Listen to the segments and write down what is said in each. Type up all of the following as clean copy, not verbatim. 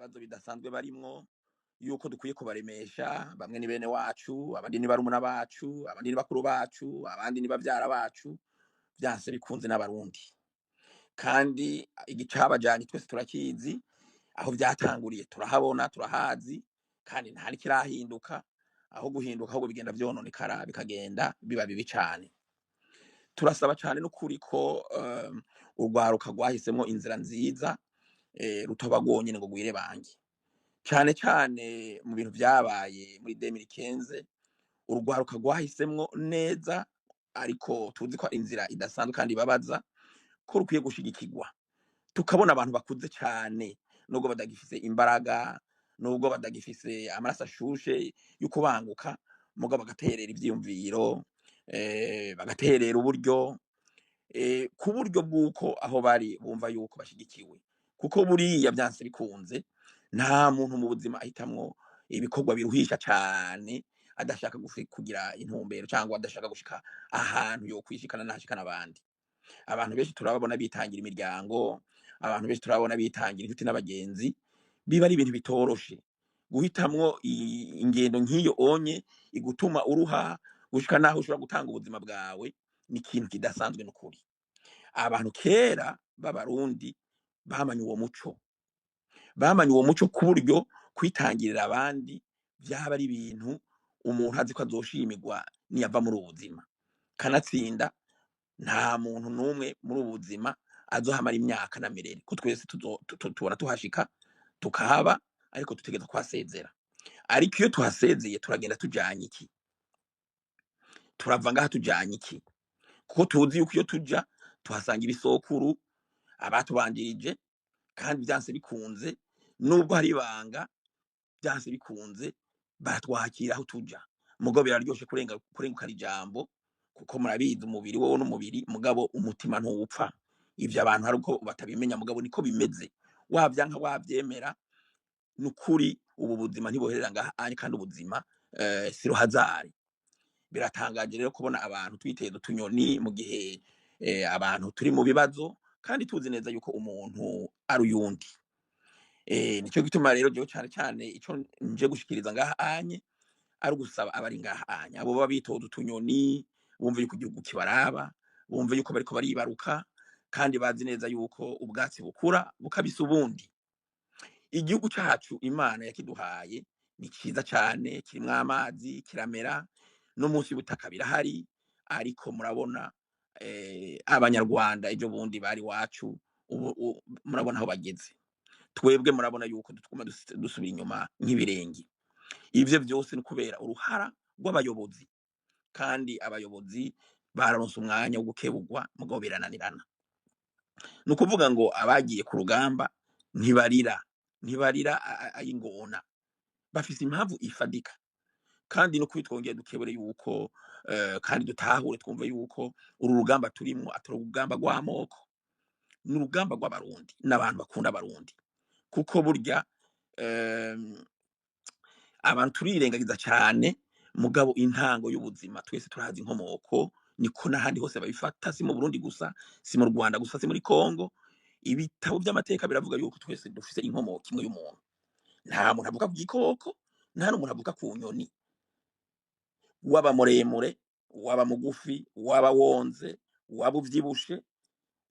Ibibazo bidasanzwe barimwo, yuko dukwiye kubaremesha. Bamwe ni bene wacu, abandi ni barumuna bacu, abandi ni bakuru bacu, abandi ni bavyara bacu, vyanse bikunze n'Abarundi. Kandi igicabajanye twese turakizi, aho vyatanguriye turahabona, turahazi, kandi nta nikirahinduka. Aho guhinduka ahubwo bigenda vyononekara, bikagenda biba bibi cane. Turasaba cane n'ukuri ko urwaruka rwahisemwo inzira nziza rutoba rwonyene ngo rwire bange. Cane cane mu bintu vyabaye muri 2015, urwaruka rwahisemwo neza, ariko tuzi ko inzira idasanzwe kandi ibabaza, ko rukwiye gushigikirwa. Tukabona abantu bakuze cane, nubwo badagifise imbaraga, nubwo badagifise amaraso ashushe yo kubanguka, mugabo bagaterera ivyiyumviro, bagaterera uburyo, ku buryo bw'uko aho bari bumva yuko bashigikiwe. Kuko buriya vyanse bikunze, nta muntu mu buzima ahitamwo ibikorwa biruhisha cane adashaka kugira intumbero, cyangwa adashaka gushika ahantu yokwishikana n'ahashikana abandi. Abantu benshi turababona bitangira imiryango, abantu benshi turababona bitangira inshuti n'abagenzi. Biba ari ibintu bitoroshe guhitamwo ingendo nk'iyo onye igutuma uruha gushika naho ushobora gutanga ubuzima bwawe. Ni ikintu kidasanzwe n'ukuri. Abantu kera b'Abarundi bamanye uwo muco, bamanye uwo muco ku buryo kwitangirira abandi vyaba ari ibintu umuntu azi ko azoshimirwa niyava muri ubu buzima. Kanatsinda nta muntu n'umwe muri ubu buzima azohamara imyaka na mirere, ko twese tubona tuhashika tukahaba, ariko dutegerezwa kuhasezera. Ariko iyo tuhasezeye turagenda tujanye iki? Turava ngaha tujanye iki? Kuko tuzi yuko iyo tuja tuhasanga ibisokuru abatubanjirije, kandi vyanse bikunze, nubwo hari ibanga, vyanse bikunze baratwakira aho tuja. Mugabo biraryoshe kurengukana ijambo, kuko murabizi umubiri wowe n'umubiri, mugabo umutima ntuwupfa. Ivyo abantu hari uko batabimenya, mugabo niko bimeze. Wavyanka wavyemera, nukuri ubu buzima ntiboherera ngaha anye, kandi ubuzima si ruhazari. Biratangaje rero kubona abantu twiteza utunyoni mu gihe abantu turi mu bibazo, kandi tuzi neza yuko umuntu ari uyundi. Nico gituma rero jewe cane cane ico nje gushikiriza ngaha anye ari ugusaba abari ngaha anye, abo baba bitoza utunyoni, bumva yuko igihugu kibaraba, bumva yuko bariko baribaruka, kandi bazi neza yuko ubwatsi bukura bukabisa ubundi. Igihugu cacu Imana yakiduhaye ni ciza cane, kirimwo amazi, kiramera no munsi y'ubutaka birahari. Ariko murabona Abanyarwanda ejo bundi bari wacu, ubu murabona aho bageze. Twebwe murabona yuko dutuma dusubira inyuma nk'ibirenge. Ivyo vyose ni kubera uruhara rw'abayobozi, kandi abayobozi bararonse umwanya wo gukebugwa, mugabo birananirana. Ni ukuvuga ngo abagiye ku rugamba ntibarira, ntibarira ay'ingona, bafise impamvu ifadika. Kandi no kuri twongeye dukebure yuko kandi dutahure, twumve yuko uru rugamba turimwo atari urugamba rw'amoko, ni urugamba rw'Abarundi n'abantu bakunda Abarundi. Kuko burya abantu turirengagiza cyane, mugabo intango y'ubuzima twese turazi inkomoko. Niko n'ahandi hose babifata, si mu Burundi gusa, si mu Rwanda gusa, si muri Kongo. Ibitabo by'amateka biravuga yuko twese dufise inkomoko imwe y'umuntu. Nta muntu avuka ku gikoko, nta n'umuntu avuka ku nyoni. Waba muremure, waba mugufi, waba wonze, waba uvyibushe,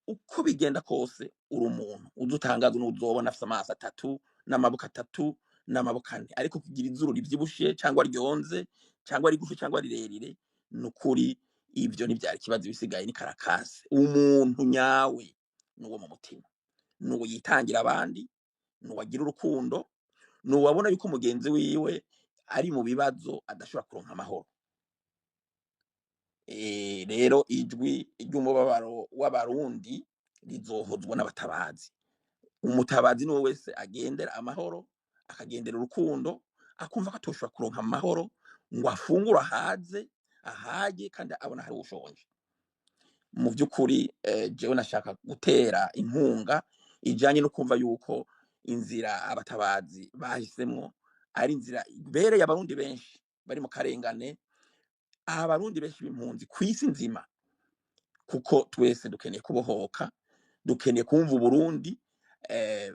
uko bigenda kose uri umuntu. Uzutangaza n'uzobona afise amaso atatu n'amaboko atatu n'amaboko ane, ariko kugira izuru rivyibushe cyangwa ryonze cyangwa rigufi cyangwa rirerire, nukuri ivyo ntivyari ikibazo. Ibisigaye ni karakasi. Umuntu nyawe nuwo mu mutima, nuwo yitangira abandi, nuwo agira urukundo, nuwo abona yuko mugenzi wiwe ari mu bibazo adashobora kuronka amahoro. Rero ijwi ry'umubabaro w'Abarundi rizohozwa n'abatabazi. Umutabazi niwe wese agendera amahoro, akagendera urukundo, akumva ko atoshobora kuronka amahoro ngo afungure ahaze ahage kandi abona hari ushonje. Mu by'ukuri jewe nashaka gutera inkunga ijanye no kumva yuko inzira abatabazi bahisemwo ari inzira ibereye Abarundi benshi bari mu karengane, Abarundi benshi b'impunzi kw'isi nzima, kuko twese dukeneye kubohoka, dukeneye kumva Uburundi.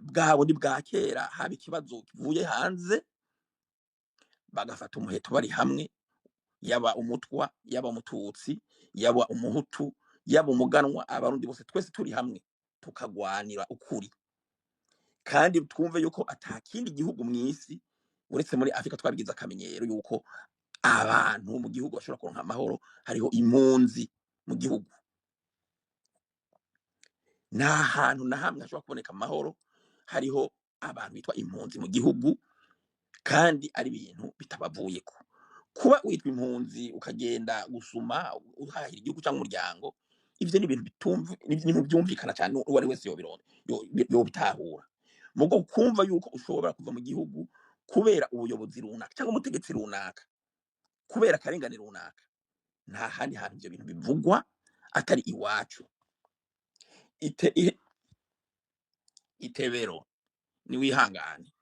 Bwa bundi bwa kera, haba ikibazo kivuye hanze bagafata umuheto bari hamwe, yaba umutwa, yaba umututsi, yaba umuhutu, yaba umuganwa, abarundi bose twese turi hamwe tukagwanira ukuri. Kandi twumve yuko ata kindi gihugu mw'isi uretse muri Afrika twabigize akamenyero yuko abantu mu gihugu bashobora kuronka amahoro hariho impunzi mu gihugu. Nta hantu na hamwe hashobora kuboneka amahoro hariho abantu bitwa impunzi mu gihugu, kandi ari ibintu bitabavuyeko. Kuba witwa impunzi ukagenda gusuma uhahira igihugu cyangwa umuryango, ivyo ni ibintu byumvikana cyane, uwo ari wese yobitahura. Mugo kumva yuko ushobora kuva mu gihugu kubera ubuyobozi runaka cyangwa umutegetsi runaka, kubera akarengane runaka, nta handi hantu ivyo bintu bivugwa atari iwacu. Itebero niwihangane,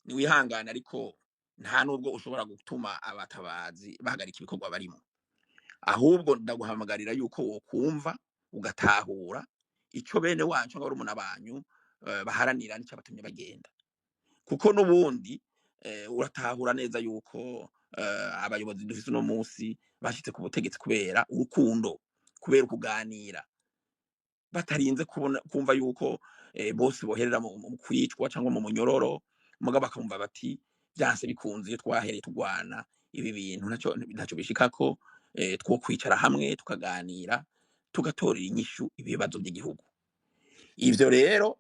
niwihangane, ariko nta nubwo ushobora gutuma abatabazi bahagarika ibikorwa barimo. Ahubwo ndaguhamagarira yuko wokumva ugatahura ico bene wacu cyangwa barumuna banyu baharanira n'ico batumye bagenda, kuko n'ubundi uratahura neza yuko abayobozi dufise uno munsi bashitse ku butegetsi kubera urukundo, kubera ukuganira, batarinze kubona kumva yuko bose boherera mu kwicwa cyangwa mu munyororo. Mugabo bakumva bati byanse bikunze iyo twahereye turwana ibi bintu ntacyo bishikako, two kwicara hamwe tukaganira tugatorera inyishu ibibazo by'igihugu. Ivyo rero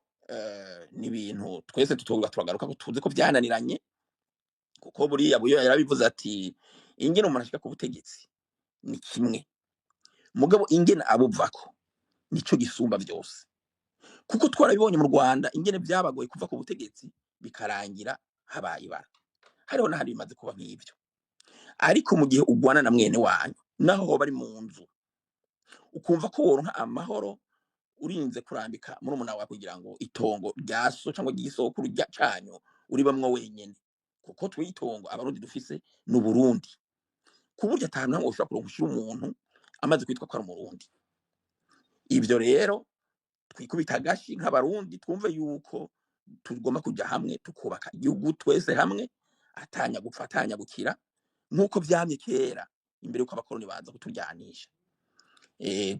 ni ibintu twese tutoba turagaruka ko tuzi ko byananiranye, kuko buriya Buyoya yarabivuze ati ingene umuntu ashika ku butegetsi ni kimwe, mugabo ingene abuvako nico gisumba vyose. Kuko twarabibonye mu Rwanda ingene vyabagoye kuva ku butegetsi bikarangira habaye ibara. Hariho n'ahandi bimaze kuba nk'ivyo. Ariko mu gihe ugwana na mwene wanyu, naho hoba ari mu nzu, ukumva ko woronka amahoro urinze kurambika murumuna wawe kugira ngo itongo rya so cyangwa ry'isokuru rya canyu uribamwo wenyene, kuko twitongo abarundi dufise ni Uburundi, ku buryo ata hantu hamwe ushobora kuronka ushira umuntu amaze kwitwa ko ari umurundi. Ivyo rero twikubita agashi nk'abarundi, twumve yuko tugomba kuja hamwe tukubaka igihugu twese hamwe, atanya gupfa atanya gukira, nk'uko vyamye kera imbere yuko abakoroni baza kuturyanisha.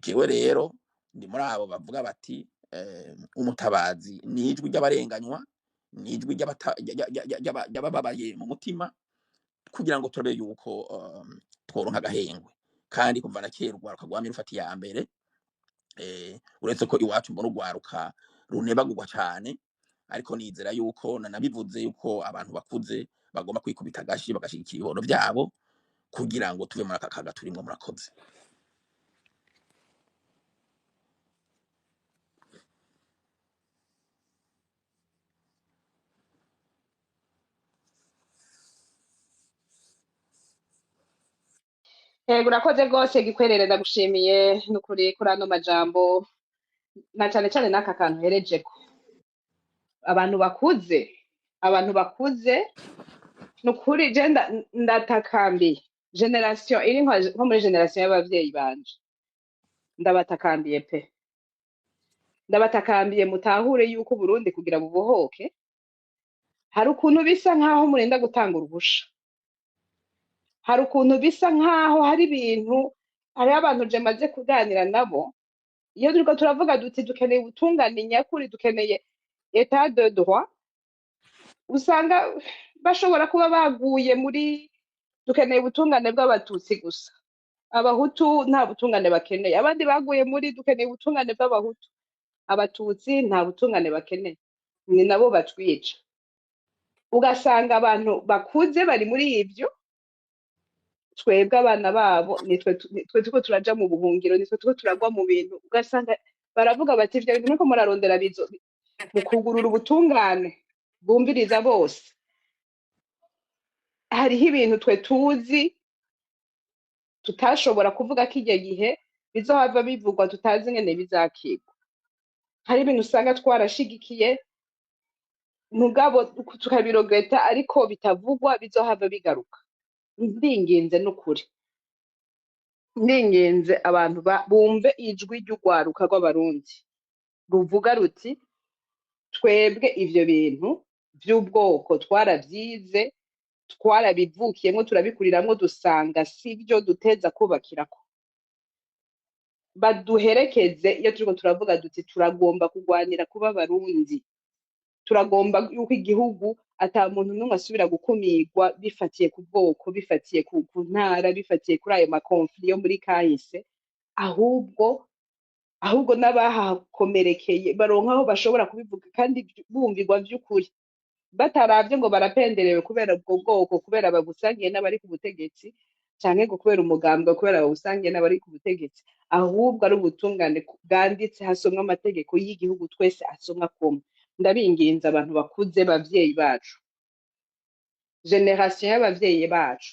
Jewe rero ndi muri abo bavuga bati umutabazi ni ijwi ry'abarenganywa, ni ijwi ry'abababaye mu mutima, kugira ngo turabe yuko tworonka agahengwe. Kandi kuva na kera urwaruka rwamye rufata iya mbere, uretse ko iwacu mbona urwaruka runebagurwa cane, ariko nizera yuko nanabivuze yuko abantu bakuze bagomba kwikubita agashi bagashigikira ibibondo vyabo kugira ngo tuve muri aka kaga turimwo. Murakoze. Yego, urakoze rwose Gikwerere, ndagushimiye nukuri kuri ano majambo, na cane cane n'aka kantu uherejeko. Abantu bakuze, abantu bakuze nukuri je ndatakambiye generation iri nko muri generation y'abavyeyi banje, ndabatakambiye pe, ndabatakambiye mutahure yuko Burundi kugira bubohoke hari ukuntu bisa nkaho murinda gutanga uruhusha, hari ukuntu bisa nkaho hari ibintu, hariho abantu je maze kuganira nabo, iyo turiko turavuga duti dukeneye ubutungane nyakuri, dukeneye état de droit, usanga bashobora kuba baguye muri dukeneye ubutungane bw'abatutsi gusa, abahutu nta butungane bakeneye, abandi baguye muri dukeneye ubutungane bw'abahutu, abatutsi nta butungane bakeneye, ni nabo batwica. Ugasanga abantu bakuze bari muri ivyo, twebwe abana babo nitwe turiko turaja mu buhungiro, nitwe turiko turagwa mu bintu. Ugasanga baravuga bati ivyo bintu muriko murarondera bizo mu kugurura ubutungane bwumviriza bose. Hariho ibintu twe tuzi tutashobora kuvuga kirya gihe bizohava bivugwa, tutazi ingene bizakigwa. Hari ibintu usanga twarashigikiye mugabo tukabirogreta, ariko bitavugwa bizohava bigaruka. Ndinginze n'ukuri, ndinginze abantu bumve ijwi ry'urwaruka rw'abarundi ruvuga ruti Twebwe ivyo bintu vy'ubwoko twaravyize, twarabivukiyemwo, turabikuriramwo, dusanga sivyo duteza kubakirako. Baduherekeze iyo turiko turavuga duti turagomba kugwanira kuba Abarundi, turagomba yuko igihugu ata muntu n'umwe asubira gukumirwa bifatiye ku bwoko, bifatiye ku ntara, bifatiye kuri ayo ma conflits yo muri kahise, ahubwo n'abahakomerekeye baronka aho bashobora kubivuga kandi bumvirwa vy'ukuri, bataravye ngo barapenderewe kubera ubwo bwoko, kubera babusangiye n'abari ku butegetsi, canke ngo kubera umugambwe, kubera bawusangiye n'abari ku butegetsi, ahubwo ari ubutungane bwanditse, hasomwa amategeko y'igihugu, twese asomwa kumwe. Ndabinginze, abantu bakuze, bavyeyi bacu, génération y'abavyeyi bacu,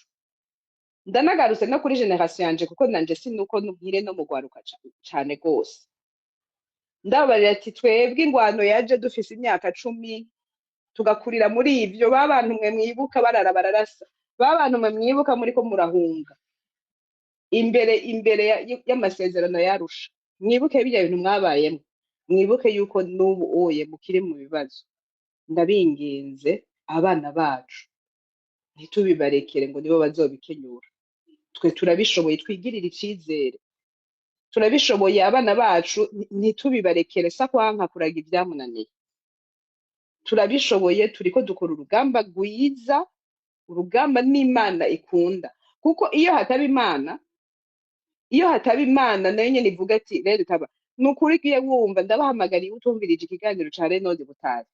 ndanagarutse no kuri génération yanje, kuko nanje sinuko nkire no mugwaruka cane gose. Ndababarira ati twebwe ingwano yaje dufise imyaka 10, tugakurira muri ivyo. Babantu mwe mwibuka barara bararasa, babantu mwe mwibuka muriko murahunga imbere y'amasezerano yarusha, mwibuke birya bintu mwabayemwo, mwibuke yuko n'ubu oye mukiri mu bibazo. Ndabinginze, abana bacu ntitubibarekere ngo nibo bazobikenyura. Twe turabishoboye, twigirire icizere, turabishoboye. Abana bacu ntitubibarekere, sa kwanka kuraga ivyamunaniye. Turabishoboye, turiko dukora urugamba rwiza, urugamba n'Imana ikunda, kuko iyo hataba Imana, iyo hataba Imana nayo nyene ivuga ati rero taba ni ukuri. Ugiye wumva, ndabahamagariye, utumvirije ikiganiro ca Renodi Butari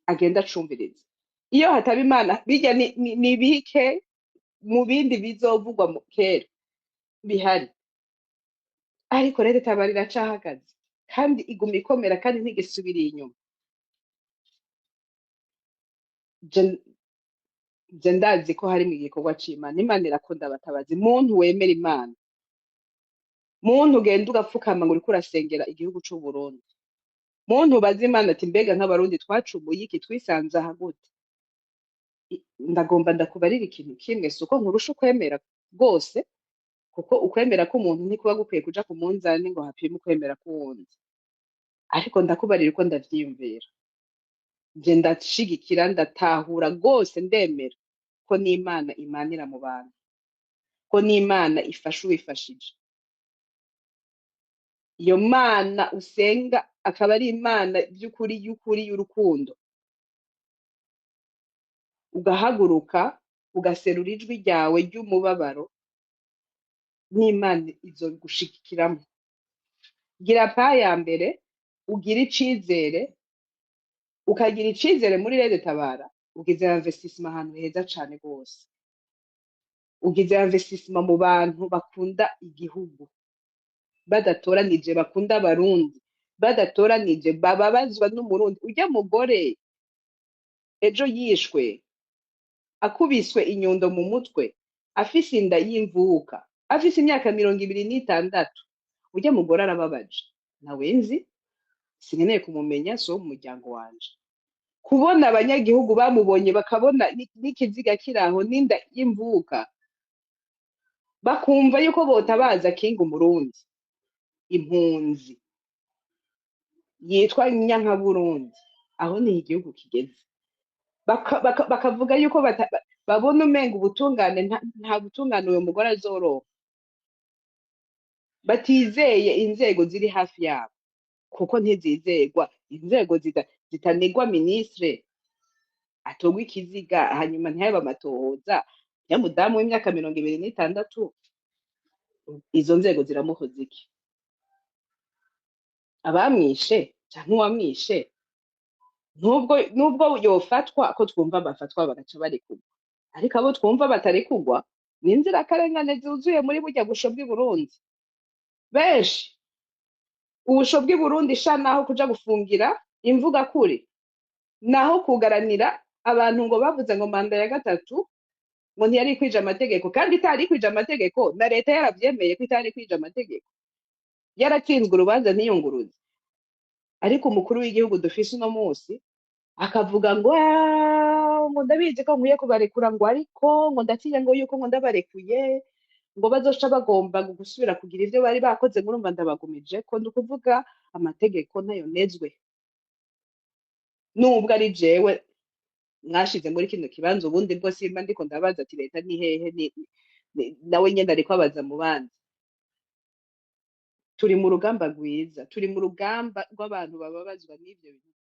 agenda acumviriza. Iyo hataba Imana, bijya ni bike mu bindi bizovugwa mu kera bihari, ariko rero tabara iracahagaze kandi iguma ikomera kandi ntigisubiriye inyuma. Je ndazi ko harimwo igikorwa c'Imana. Imana irakunda abatabazi. Muntu wemera Imana, muntu ugenda ugapfukama ngo uriko urasengera igihugu c'Uburundi, muntu ubaza Imana ati mbega nk'Abarundi twacumuye iki, twisanze aha gute? Ndagomba ndakubarira ikintu kimwe. Si uko nkurusha ukwemera rwose, kuko ukwemera k'umuntu ntikuba gukwiye kuja ku munzani ngo hapime ukwemera k'uwundi, ariko ndakubarira uko ndavyiyumvira. Je ndashigikira, ndatahura rwose, ndemera ko n'Imana imanira mu bantu, ko n'Imana ifasha uwifashije. Iyo Mana usenga akaba ari Imana by'ukuri, y'ukuri, y'urukundo, ugahaguruka ugaserura ijwi ryawe ry'umubabaro, n'Imana izobigushigikiramo. Gira pa ya mbere, ugire icizere, ukagira icizere muri Rede Tabara, ugize investissement ahantu heza cane rwose, ugize investissement mu bantu bakunda igihugu badatoranije, bakunda Abarundi badatoranije, bababazwa n'Umurundi. Urya mugore ejo yishwe akubiswe inyundo mu mutwe, afise inda y'imvuka, afise imyaka 26, urya mugore arababaje. Nawe nzi, sinkeneye kumumenya, si uwo mu muryango wanje. Kubona abanyagihugu bamubonye bakabona n'ikiziga kiraho n'inda y'imvuka, bakumva yuko botabaza Kinga Umurundi, impunzi yitwa Nyankaburundi, aho niho igihugu kigeze. Bakavuga yuko babona umenga ubutungane nta butungane uyo mugore azoronka, batizeye inzego ziri hafi yabo, kuko ntizizegwa. Inzego zitanigwa ministre atogwa ikiziga, hanyuma ntihabe amatohoza ya mudamu w'imyaka 26, izo nzego ziramuhoza iki? Abamwishe canke uwamwishe, nubwo yofatwa, ko twumva bafatwa bagaca barekurwa, ariko abo twumva batarekurwa ni inzirakarengane zuzuye muri burya busho bw'i Burundi. Benshi ubusho bw'i Burundi sha, naho kuja gufungira imvuga kuri, naho kugaranira abantu ngo bavuze ngo manda ya gatatu ngo ntiyari kwija amategeko, kandi itari kwija amategeko, na leta yaravyemeye ko itari kwija amategeko, yaratsinzwe urubanza ntiyunguruze. Ariko umukuru w'igihugu dufise uno musi akavuga ngo "Ah, ngo ndabizi ko nkwiye kubarekura," ngo ariko ngo ndatinya ngo yuko ngo ndabarekuye ngo bazoca bagomba gusubira kugira ivyo bari bakoze, ngo urumva ndabagumije ko. Ndi ukuvuga amategeko ntayo nezwe. Nubwo ari jewe mwashize muri kino kibanza, ubundi bwo simba ndiko ndabaza ati leta ni hehe, nawe nyene ariko abaza mu bandi. Turi mu rugamba rwiza, turi mu rugamba rw'abantu bababazwa n'ivyo bintu.